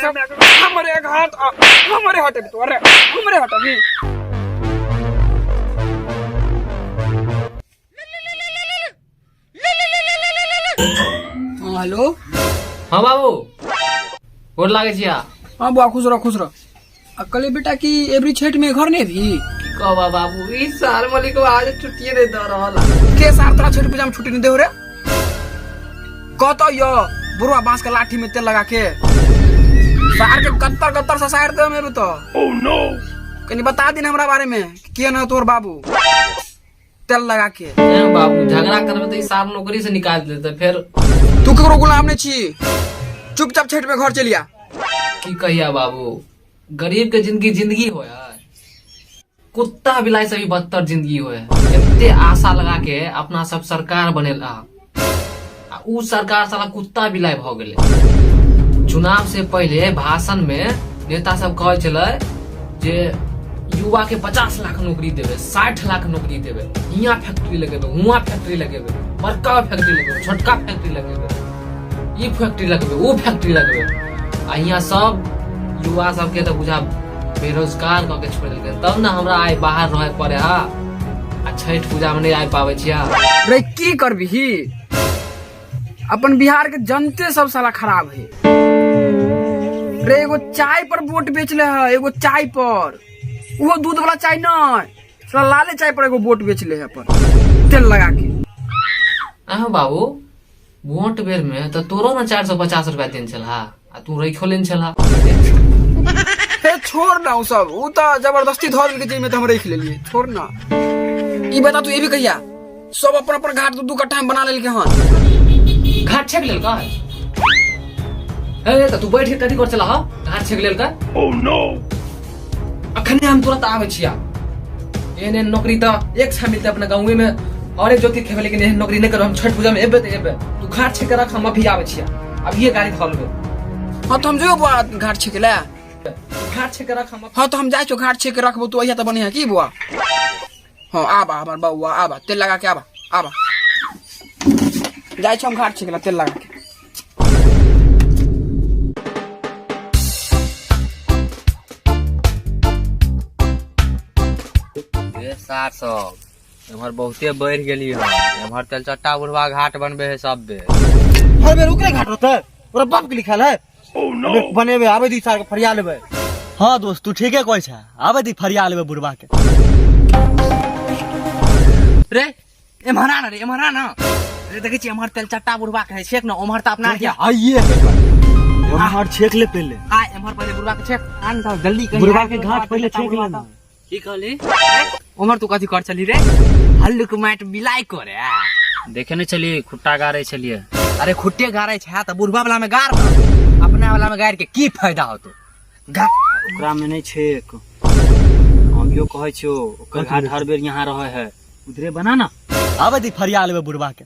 सब हमरे घाट हमरे हटेबी तू। अरे हमरे हटेबी। हाँ, हेलो। हाँ बाबू, गोर लागै छिया। हाँ बुआ, खुश रह, खुश रह। आ कहले बेटा कि एवरी छठ में घर नहीं भी? की कहबा बाबू, ई साल मलिक आज छुट्टिए नहीं दे रहल है। के साल तोरा छठ पूजा में छुट्टी नहीं दे रे? कहतो यो बुढ़वा बांस के लाठी में तेल लगा के सार के गत्तर गत्तर से सार दे मेरे तो। ओह नो, कनी बता दिन हमरा बारे में के न तोर बाबू तेल लगा के। ए बाबू, झगड़ा करबे त ई सार नौकरी से निकाल देते फिर। तू केकरो गुलाम नहीं छी, चुपचाप छठ में घर चलिया। की कहिया बाबू, गरीब के जिंदगी जिंदगी हो यार, कुत्ता बिलाई से भी बदतर जिंदगी हो है। एते आशा लगा के अपना सब सरकार बनेला आ उ सरकार साला कुत्ता बिलाई भ गेलै। चुनाव से पहले भाषण में नेता सब कहै छलै जे युवा के 50 लाख नौकरी देबै, 60 लाख नौकरी देबै, हियाँ फैक्ट्री लगेबै, हुआं फैक्ट्री लगेबै, बड़का फैक्ट्री लगेबै, छोटका फैक्ट्री लगेबै, ई फैक्ट्री लगेबै, ऊ फैक्ट्री लगेबै। आ हियाँ सब युवा सबके तऽ बुझा बेरोजगार कऽ के छोड़ि देलकै। तब ने हमरा आइ बाहर रहे पड़े हा आ छठि पूजा में नहीं आबि पाबै छियै। रे की करबिही, अपन बिहार के जनते सब साला खराब है रे। एगो चाय पर वोट बेचले है, एगो चाय पर, वो दूध वाला चाय नहीं, साला लाले चाय पर एगो वोट बेचले है अपन तेल लगा के। अहाँ बाबू, वोट बेर में तो तोरो ने 450 रुपया देने छलहा आ तू रखो लेने छलहा। हे छोड़ ना उ सब, उ तो जबरदस्ती धऽ देलकै जेमे तऽ हम रख लेलियै। छोड़ ना, ई बता तू ये भी कहिया सब अपन अपन घाट दू दू कट्ठा में बना लेलकै हन? घाट छेक लेलकै? हे तऽ तू बैठ के कथी कर छलहा? घाट छेक लेलकै? ओह नो, अखने हम तुरंत आबै छिया। एहन एहन नौकरी तऽ एक छा मिलते अपना गाँवे में और एक जोती खेबै, लेकिन एहन नौकरी नहीं करब हम। छठ पूजा में एबे तऽ एबे, तू घाट छेक रख, हम अभी आबै छिया, अभिये गाड़ी धऽ लेबै। हाँ तो हम जो बुआ घाट छेके ले, घाट छेक रख हम। हाँ तो हम जाइ छौ घाट छेक रखबो, तू अहिया तऽ बढ़िया की बुआ। हाँ आबा हमर बौआ, आबा तेल लगा के आबा, आबा जाइ छौ हम घाट छेक ला तेल लगा के। ए सार सब एम्हर बहुते बढ़ि गेली हन, एम्हर तेलचट्टा बुढ़वा घाट बनबे है सब बेर। हर बेर ओकरे घाट होतै, ओकरा बाप के लिखल है। अबे बनेबे, आबे दी सार के फरिया लेबै। हाँ दोस्त, तू ठीके कहै छै, आबे दी फरिया लेबै बुढ़वा के। रे एम्हर आ ना रे, एम्हर आ ना रे, देखै छी एम्हर तेलचट्टा बुढ़वा के है छेक ना, ओम्हर तऽ अपना के आइए एम्हर छेक ले पहले। आ एम्हर पहले बुढ़वा के छेक आ ना, जल्दी कहीं बुढ़वा के घाट पहले छेक ले ना। की कहली ओम्हर तू कथी कर चली रे? हल्लुक माटि बिलाइ करे देखे नहीं छलिए, खुट्टा गाड़े छलिए। अरे खुट्टे गाड़े छै तऽ बुढ़वा वाला में गाड़ ना, अपना वाला में गाड़ के की फायदा होतो? ओकरा में नहीं छेक, हम यो कहै छियो ओकर घाट हर बेर यहाँ रहे है, उधरे बना ना। आबे दी फरिया लेबै बुढ़वा के।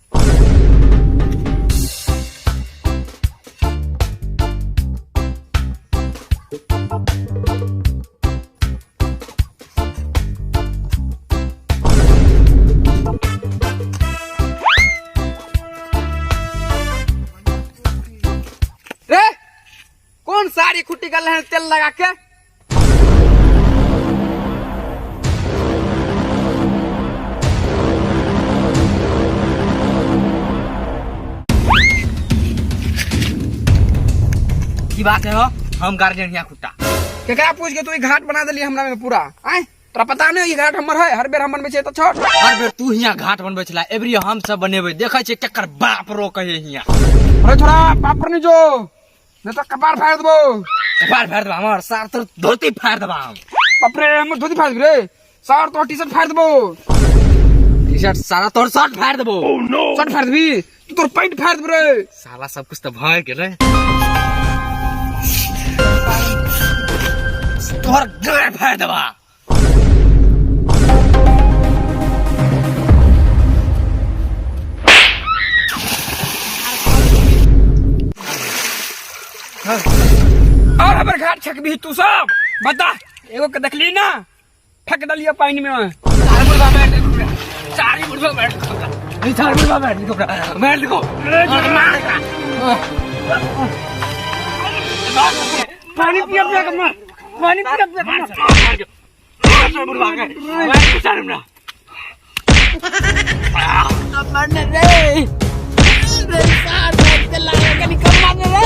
रे कौन सारी खुट्टी गल है तेल लगा के? की बात है हो, हम गार्जियन हिया खुट्टा केकरा पूछ के तू ई घाट बना देली हमरा में पूरा? आय तोरा पता नहीं ई घाट हमर है, हर बेर हम बनबै छियै तऽ छोड़। हर बेर तू हिया घाट बनबै छला, एबरी हम सब बनेबै, देखै छियै केकर बाप रोकै है हिया। अरे थोड़ा बाप पर नहीं जो, नहीं तो कपार फाड़ देबो। कपार फाड़ देबा हमर, सार तोर धोती फाड़ देबा हम। बाप रे, हमर धोती फाड़ देबी रे, सार तोर टी शर्ट फाड़ देबो। टी शर्ट सारा तोर शर्ट फाड़ देबो। शर्ट फाड़ देबी, तू तोर पैंट फाड़ देबो रे। साला सब कुछ तो भय गेलै, तोहर गाय फाड़ देबा। और हमर घाट छकबी तू सब बता, एगो के देखली ना फेंक दलिए पानी में। चार मुर्गा बैठ देखो, चार मुर्गा बैठ देखो, चार मुर्गा बैठ देखो, बैठ देखो। पानी पिया पिया के मार, पानी पिया पिया के मार। मार बुढ़वा के, मार सार हमरा। मरने रे रे सार मारते लागे कनी कम मारने रे।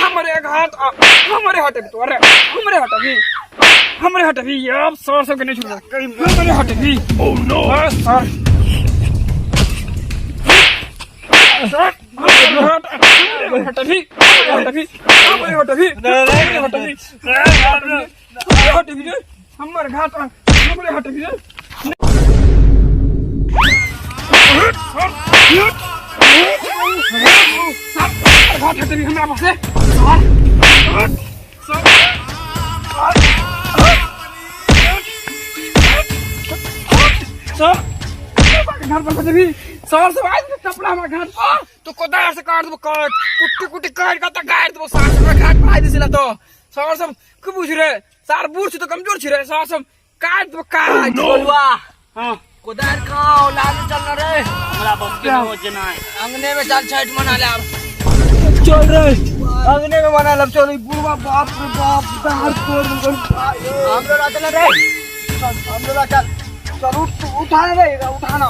हमरे घाट हमरे हटे तो, अरे हमरे हटबी, हमरे हटबी, अब सर सब के नहीं छोड़, हमरे हटबी। ओह नो सर, सर हमरे हटबी, हटबी, हमरे हटबी, हमरे हटबी, हमरे हटबी रे, हमर घाट हमरे हटबी रे। सर घाट हटबी हमरा पास से। सर सर सर घर पर हटबी सर सब आज कपड़ा हमरा घाट पर तो कोदार से काट देबो, काट कुट्टी कुट्टी काट के त गाड़ देबो। सर सब घाट पर आ दिसिला तो सर सब की बुझ रे, सार बूढ़ छी तो कमजोर छी रे, सर सब काट देबो काट। बोलुआ हां कोदार खाओ लाल चल रे, हमरा बस के हो जना अंगने में चल छठ मना ले। अब चल रे अंगने में मना ले, चल। बुढ़वा बाप रे बाप दार तोड़ देलको। हम लोग चल रे, हम लोग चल चल, उठ उठा रे, उठाना।